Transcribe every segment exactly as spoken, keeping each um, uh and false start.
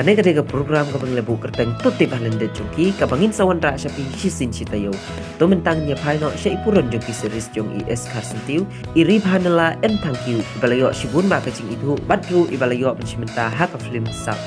Kane ka dei ka program kaba ngi la buh kyrteng To Tip Halyndet Jong Ki, kaba ngin sa wanrah sha phi shisien shi taïew. To mynta ngin ïa phai noh sha i burom jong ki series jong i S Kharsyntiew, i Ribhanala M Thangkhiew, iba la ïoh shibun bah ka jingithuh bad ruh iba la ïoh ban shim bynta ha ka film Sap.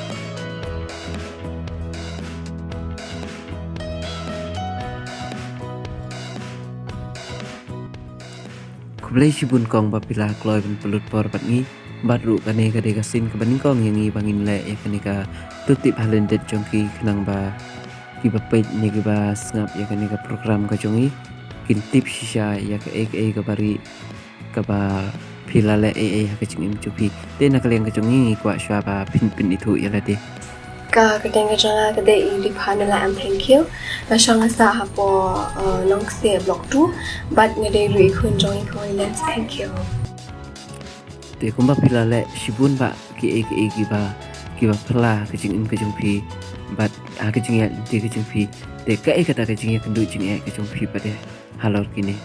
Khublei shibun kong ba phi la kloi ban pynlut por bad ngi. Bad ruh kane ka dei ka sien kaba nyngkong ïa ngi ba ngin leh ïa kane ka To Tip Halyndet Jong Ki, khnang ba kiba peit ne kiba sngap ïa kane ka program ka jong ngi kin tip shisha ïa kaei kaei kaba rieh, kaba phi la leh ei ei ha ka jingim jong phi. Te na ka liang ka jong ngi, ngi kwah shuwa ba phin pynithuh ïa lade. Ka kyrteng ka jong nga ka dei i Ribhanala M Thangkhiew. Nga shong nga sah hapoh, uh, Nongkseh Block two. Bad nga dei ruh i khun jong i Kong Lens Thangkhiew. Te kumba phi la leh shibun bah kiei kiei kiba, kiba phylla ha ka jingim ka jong phi bad ha ka jingïaid lynti ka jong phi. Te kaei kata ka jingïakynduh jingeh ka jong phi pat de halor kine?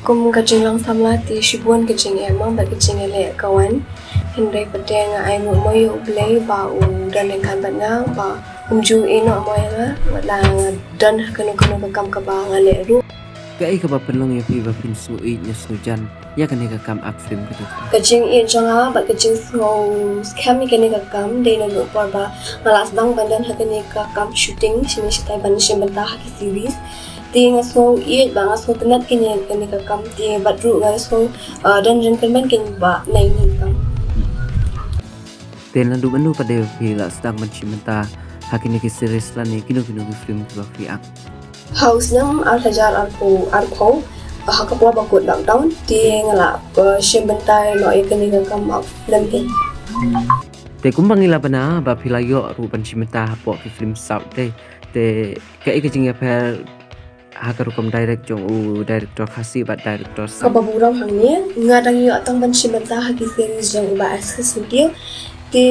Kum ka jinglong samla te shibun ka jingeh mo bad ka jingeh leh ka wan. Hynrei pat de nga ai nguh mo ïa U Blei ba u don ryngkat bad nga, ba um ju ïehnoh mo ïa nga wat la nga don ha kano kano ka kam kaba nga leh ruh. Kaei kaba pynlong ïa phi ba phin sngew ïeit ne sngew jan ïa kane ka kam act film ka jong phi? Ka jingïeit jong nga bad ka jingsngew skhem ïa kane ka kam dei naduh por ba nga la sdang ban don ha kane ka kam shooting shane shatai ban shim bynta ha ki series. Te nga sngew ïeit bad nga sngew tynnad kane, kane ka kam te bad ruh nga sngew, uh, don jingkyrmen kane ba nai ni kam. Te naduh mynno pat de phi la sdang ban shim bynta ha kine ki series lane kino kino ki film kiba phi act? Ha u snem ar hajar arphew arphew, ha ka por ba kut lockdown, te nga la, uh, shim bynta noh ïa kane ka kam act film te. Te kumba ngi la bana ba phi la ïoh ruh ban shim bynta hapoh ki film South te, te kaei ka jingïapher ha ka rukom direct jong u director Khasi bad director Sap? Kaba burom hangne, nga dang ïoh tang ban shim bynta ha ki series jong u Bah S Kharsyntiew. Te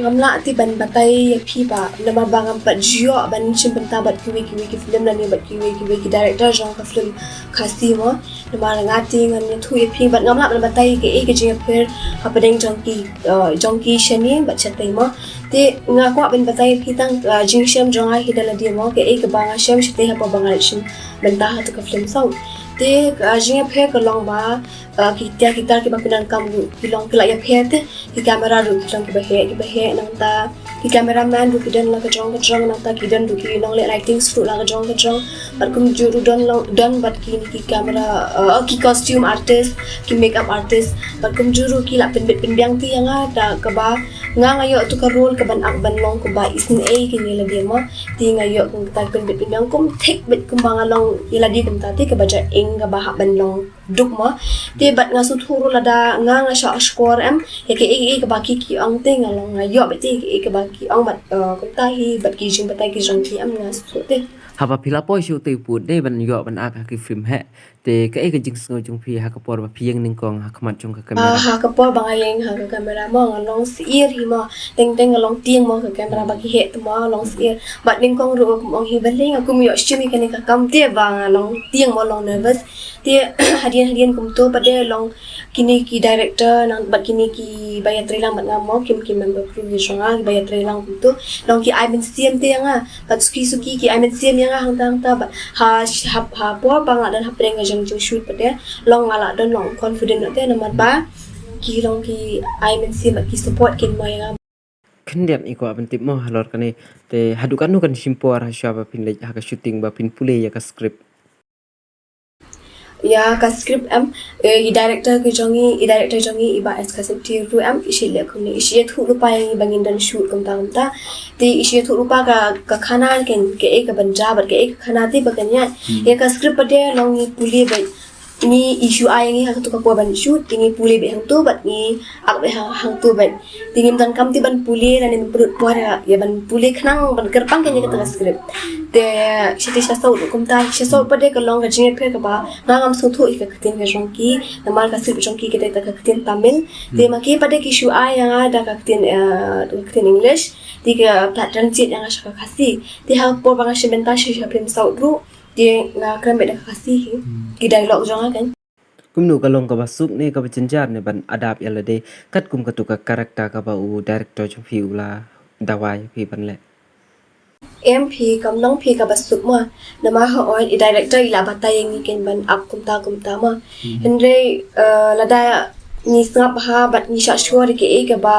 ngam lah te ban batai ïa phi ba namar ba ngam pat ju ïoh ban shim bynta bad kiwei kiwei ki film lane bad kiwei kiwei ki director jong ka film Khasi mo. Namar nga te ngan ïathuh ïa phi bad ngam lah ban batai kaei ka jingïapher hapdeng jong ki, uh, jong ki shane bad shatei mo. Te nga kwah ban batai ïa phi tang, uh, jingshem jong nga hi da lade mo, kaei kaba nga shem shatei hapoh ba nga shim bynta ha tu ka film South. Te, uh, jingïapher ka long ba, uh, ki tiar ki tar kiba pyndonkam ruh ki long ki la ïapher te, ki camera ruh ki long kiba heh kiba heh, nangta ki cameraman ruh ki don la ka jong ka jong, nangta ki don ruh ki nongleh lighting ruh la ka jong ka jong. Bad kumjuh ruh don long, don bad kine ki camera, uh, ki costume artist, ki makeup artist. Bad kumjuh ruh ki la pynbit pynbiang te ïa nga da kaba nga, nga ïoh tu ka role kaban act ban long kumba isynei kine lade mo. Te nga ïoh kum kata pynbit pynbiang kum thik bit kumba nga long ïa lade kumta te kaba jait ïing kaba hap ban long duk mo. Te bad nga sngewthuh ruh lada nga, nga shah shkor em ïa kaei kaei kaba ki ki ong te nga long nga ïoh beit te kaei kaba ki ong bad, eh, kumta hi bad ki jingbatai ki jong ki em nga sngewthuh te. Haba phi la poi sha utei u pud dei ban ïoh ban act ha ki film heh. Te kaei ka jingsngew jong phi ha ka por ba phi ïeng nyngkong ha khmat jong ka camera? Ah, ha ka por ba nga ïeng ha ka camera mo nga long syiar hi mo. Teng teng nga long tieng mo ha ka camera ba ki heh te mo long syiar. Bad nyngkong ruh kum ong hi balei nga kum ïoh shim ïa kane ka kam te ba nga long tieng mo long nervous. Te hadien hadien kumto pat de long kine ki director nang bad kine kiba ïatreilang bad nga mo kim ki member crew ki jong nga kiba ïatreilang kumto. Long ki ai mynsiem te ïa nga. Bad suki suki ki ai mynsiem ïa nga hangta hangta bad ha, ha, ha por ba nga don hapdeng ka jong jingshoot pat de long nga la don long confident noh te namar ba ki long ki ai mynsiem bad ki support kin mo ïa nga. Khyndiat i kwah ban tip mo halor kane te haduh katno kan shim por hashwa ba phin leit ha ka shooting ba phin pule ïa ka script? Ïa ka script em, eh, i director ki jong i, i director jong i, i Bah S Kharsyntiew ruh em, i shu leh kumne, i shu ïathuh lypa ïa ngi ba ngin don shoot kumta kumta. Te i shu ïathuh lypa ka, ka khana ken, kaei kaban jia bad kaei ka khana te ba kan ïaid. Hmm. Ïa ka script pat de long ngi pule beit. Ngi i shu ai ïa ngi ha kato ka por ban shoot, te ngi pule beit hangto bad ngi act beit ha, hangto beit. Te ngim donkam te ban pule lane ban pynlut por ïa, ïa ban pule khnang ban kyrpang ïa kata ka script. Te shatei sha South kumta, sha South pat de ka long ka jingïapher kaba nga ngam sngewthuh ïa ka ktien ka jong ki, namar ka script jong ki ka dei ta ka ktien Tamil. Te ma ki pat de ki shu ai ïa nga da ka ktien, eh, ka ktien English. Te ki pat translate ïa nga sha ka Khasi. Te ha por ba nga shim bynta sha, sha film South ruh, te nga kren beit da ka Khasi hi. Hmm. Ki dialogue jong nga kan. Kumno ka long kaba suk ne kaba jynjar ne ban adapt ïa lade katkum kato ka character kaba u director jong phi u la dawa ïa phi ban leh? Em, phi kam long phi kaba suk mo. Namar hooid i director i la batai ïa ngi kein ban ap kumta kumta mo. Hynrei eh, lada ngi sngap bha bad ngi shah shkor ïa kiei kaba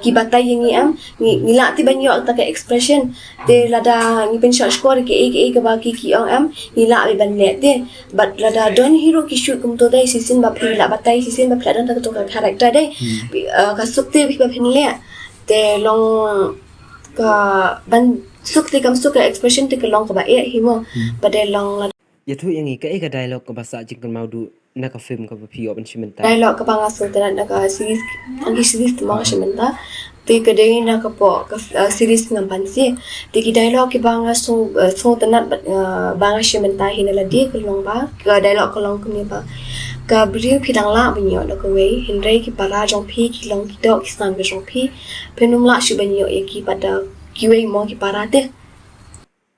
ki batai ïa ngi em, ngi ngi lah te ban ïoh ta ka expression. Te lada ngi pynshah shkor ïa kiei kiei kaba ki ki ong em, ngi lah ban leh te. Bad lada don hi ruh ki shoot kumto dei, shisien ba phi la batai, shisien ba phi la don ta kato ka character dei. Phi, eh, ka suk te phi ba phin leh. Te long ka ban suk te kam suk ka expression te ka long kaba eh hi mo. Ba dei long la Ïathuh ïa ngi kaei ka dialogue kaba sah jingkynmaw duh na ka film kaba phi ïoh ban shim bynta. Dialogue kaba nga sngewtynnat na ka series, ang ki series te ma nga shim bynta. Te ka dei na ka pok ka, uh, series Ngam Pansi. Te ki dialogue kiba nga sngewtynnat bad, uh, ba nga shim bynta hi na lade ka long ba, ka dialogue ka long kumne ba, ka briew phi dang lah ban ïoh da kawei, hynrei ki para jong phi ki long ki doh ki snam ka jong phi. Phin ym lah shuh ban ïoh ïa ki pat da kiwei mo ki para te.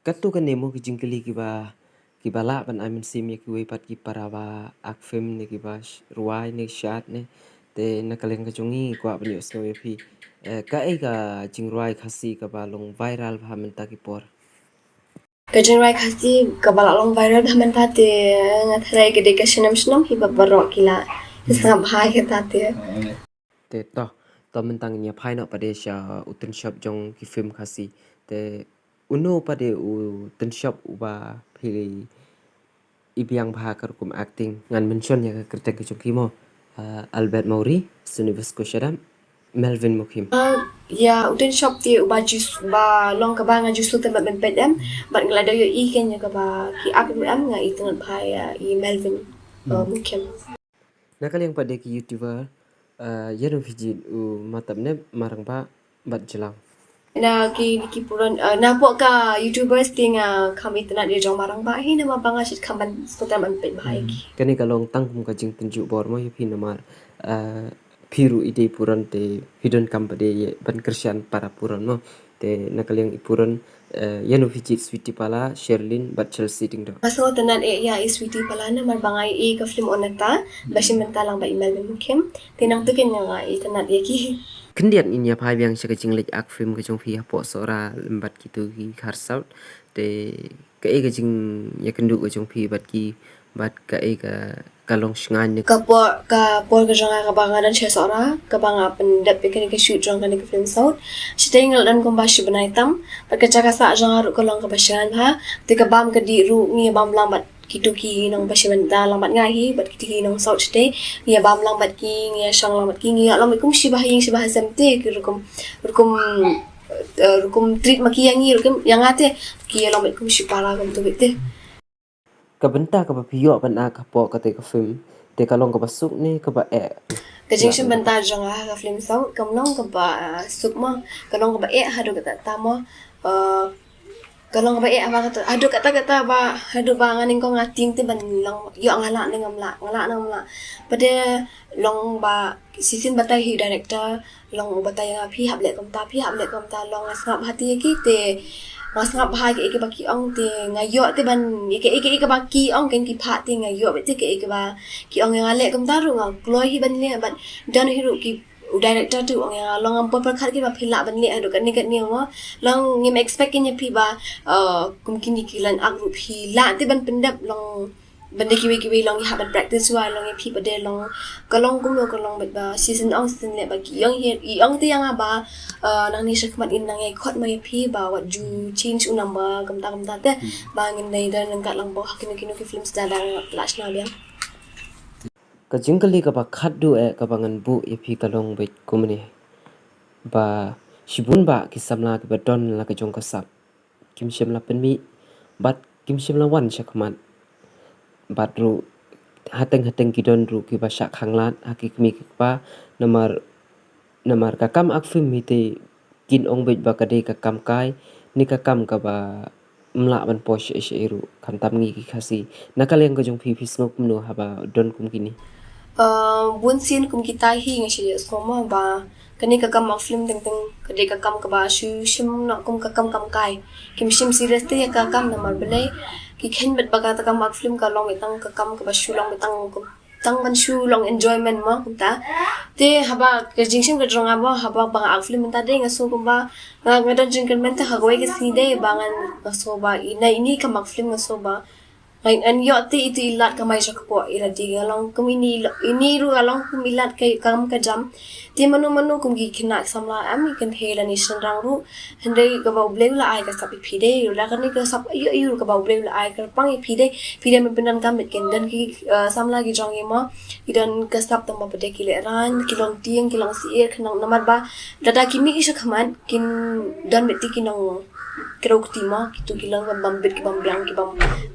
Katto katne mo ki jingkylli kiba, kiba lah ban ai mynsiem ïa kiwei pat ki para ba act film ne kiba sh-, rwai ne shad ne. Te na ka liang ka jong ngi kwah ban ïohsngew ïa phi, eh, kaei ka jingrwai Khasi kaba long viral bha mynta ki por? Ka jingrwai Khasi kaba la long viral bha mynta te nga tharai ka dei ka Snem Snem hi ba baroh ki la sngap bha ïa kata te. Te to, to mynta ngin ïa phai noh pat de sha u tynshop jong ki film Khasi. Te uno pat de u tynshop uba phi i biang bha ka rukom acting, ngan mention ïa ka kyrteng ka jong ki mo. Ah, Albert Mawrie, Sunivasko Shadap, Melvin Mukhim. Ah, ïa u tynshop te uba ju s-, ba long kaba nga ju sngewtynnat ban peit em, bad nga la dei ïohi kein ïa kaba ki act ruh em, nga itynnat bha ïa i Melvin, uh, Mukhim. Na ka liang pat de ki YouTuber, eh, ïano phi jied, u Matapnep, Marangbah bad Jyllaw? Na ki, ki puron, eh, na pok ka YouTubers te nga kham itynnat ïa jong Marangbah hi namar ba nga shait kham ban sngewtynnat ban peit bha ïa ki. Kane ka long tang kum ka jingtynjuh bor mo ïa phi namar, eh, phi ruh i dei puron te phi donkam pat de ban kyrshan para puron mo. Te na ka liang i puron, eh, ïano phi jied, Sweety Pala, Sherlyn bad Chelsea Diengdoh? Nga sngewtynnat eh ïa i Sweety Pala namar ba nga ïohi ka film Onata ba shim bynta lang bad i Melvin Mukhim. Te nangta kein nga itynnat ïa ki. Khyndiat ngin ïa phai biang sha ka jingleit act film ka jong phi hapoh Sohra lem bad kito ki khar South. Te kaei ka jingïakynduh ka jong phi bad ki, bad kaei ka, ka long shngaiñ ne? Ka por, ka por ka jong nga kaba nga don sha Sohra, kaba nga pyndep ïa kane ka shoot jong kane ka film South, shatei nga la don kumba shi bnai tam. Bad ka jaka sah jong nga ruh ka long kaba shngaiñ bha. Te ka bam ka dih ruh ngi bam lang bad kito ki nong ba shim bynta lang bad nga hi, bad kito ki nong South shatei, ngi ïa bam lang bad ki, ngi ïa shong lang bad ki, ngi ïa long bad kum shi ba ha ïing shi ba ha sem te, ki rukom, rukom, eh, rukom treat ma ki ïa ngi, rukom ïa nga te, ki ïa long bad kum shi para kumto beit te. Ka bynta kaba phi ïoh ban act hapoh kata ka film te ka long kaba suk ne kaba eh? Ka jingshim bynta jong nga ha ka film South kam long kaba, ah, suk mo, ka long kaba eh haduh katta katta mo. Ah, ka long kaba eh haba kata, haduh katta katta ba, haduh ba nga nyngkong nga tieng te ban long ïoh nga lah ne ngam lah, nga lah ne ngam lah. Pat de long ba shisien batai hi director, long u batai ïa nga phi hap leh kumta, phi hap leh kumta, long nga sngap bha te ïa ki te, nga sngap bha ïa kiei kiba ki ong te, nga ïoh te ban, ïa kiei kiei kiba ki ong kein ki phah te, nga ïoh beit te kiei kiba ki ong ïa nga leh kumta ruh nga kloi hi ban leh, bad don hi ruh ki, u director te u ong ïa nga long ngam poi pyrkhat kiba phi lah ban leh haduh katne katne mo, long ngim expect kein ïa phi ba, eh, kum kine ki line act ruh phi lah te ban pyndep, long ban da kiwei kiwei long ngi hap ban practice wai, long ïa phi pat de long, ka long kumno ka long bad ba shisien ong shisien leh ba ki ong hi, i ong te ïa nga ba, eh, nangne shakhmat in nang ïai khot ma ïa phi ba wat ju change u number kumta kumta te, ba ngin dei don ryngkat lang bok ha kino kino ki films da dang lah shna biang. Ka jingkylli kaba khatduh eh kaba ngan buh ïa phi ka long beit kumne, ba shibun bah ki samla kiba don la ka jong ka sap kim shym la pynmih bad kim shym la wan shakhmat. Bad ruh hateng hateng ki don ruh kiba shah khanglad ha ki kmie ki kpa, namar, namar ka kam act film hi te kin ong beit ba ka dei ka kam kai ne ka kam kaba ym lah ban poi shaei shaei ruh, khamtam ngi ki Khasi. Na ka liang ka jong phi, phi sngew kumno haba don kum kine? Uh, bun sien kum kita hi nga shu ïohsngew mo ba kane ka kam act film teng teng ka dei ka kam kaba shu shim noh kum ka kam kam kai. Kim shim serious te ïa ka kam namar balei ki kheiñ beit ba kata ka kam act film ka long beit tang ka kam kaba shu long beit tang kum tang ban shu long enjoyment mo kumta. Te haba ka jingshim ka jong nga mo, haba ba nga act film mynta de nga sngew kumba nga, nga don jingkyrmen te ha kawei ka sngi de ba ngan, nga sngew ba i na ini ka mak film nga sngew ba ngan, ngan ïoh te itu i lad kamai sha kpoh i lade, nga long kum ini, ini ruh nga long kum i lad ka kam ka jam. Te mano mano kum ki khynnah samla em, i kynthei lane shynrang ruh, hynrei kaba U Blei u la ai ka sap ïa phi de, u la kane ka sap ïa, ïa kaba U Blei u la ai kyrpang ïa phi de, phi de mynpyndonkam bad kin don ki, eh, samla ki jong i mo, ki don ka sap tang ba pat de ki lehraiñ, ki long tieng, ki long syiar, khnang namar ba lada ki mih sha khmat kin don bad ti ki nong kiew kti mo, kitu ki long bam bit ki bam biang ki bam.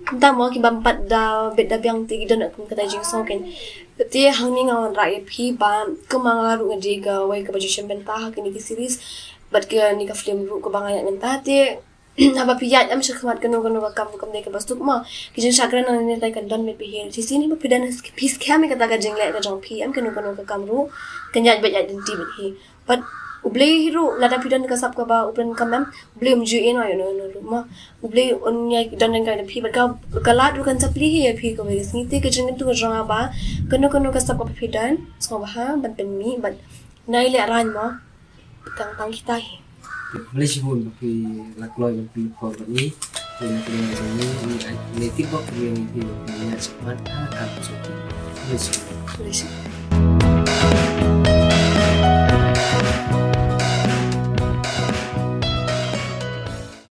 Kumta mo ki bam pat da bit da biang te ki don kum kata jingsngew kein. Te hangne nga wanrah ïa phi ba kumba nga ruh nga dei kawei kaba ju shim bynta ha kane ka series bad kane ka film ruh kaba nga ïaid mynta. Te haba phi ïaid em sha khmat kano kano ka kam ruh kam dei kaba suk mo. Ki jingshakri nangne te kan don bad phi hi. Shisien hi ba phi don phi skhem ïa kata ka jingleh ka jong phi em, kano kano ka kam ruh kan ïaid bad ïaid lynti bad hi. Bad U Blei hi ruh lada phi don ka sap kaba u pyndonkam em, U Blei um ju ïehnoh ïa uno uno ruh mo. U Blei un ïai don ryngkat ïa phi bad ka, ka lad ruh kan sa plie hi ïa phi kawei ka sngi. Te ka jingkyntu ka jong nga ba kano kano ka sap kaba phi don, sngewbha ban pynmih bad nai lehraiñ mo. Tang tang kita hi. Khublei shibun ba phi la kloi ban pynlong bad ngi. Te na ka liang jong ngi, ngi ai khublei tip bok ka liang ïa phi ba phi la ïaid shakhmat ha ka kam ka jong phi. Khublei shibun. Khublei shibun.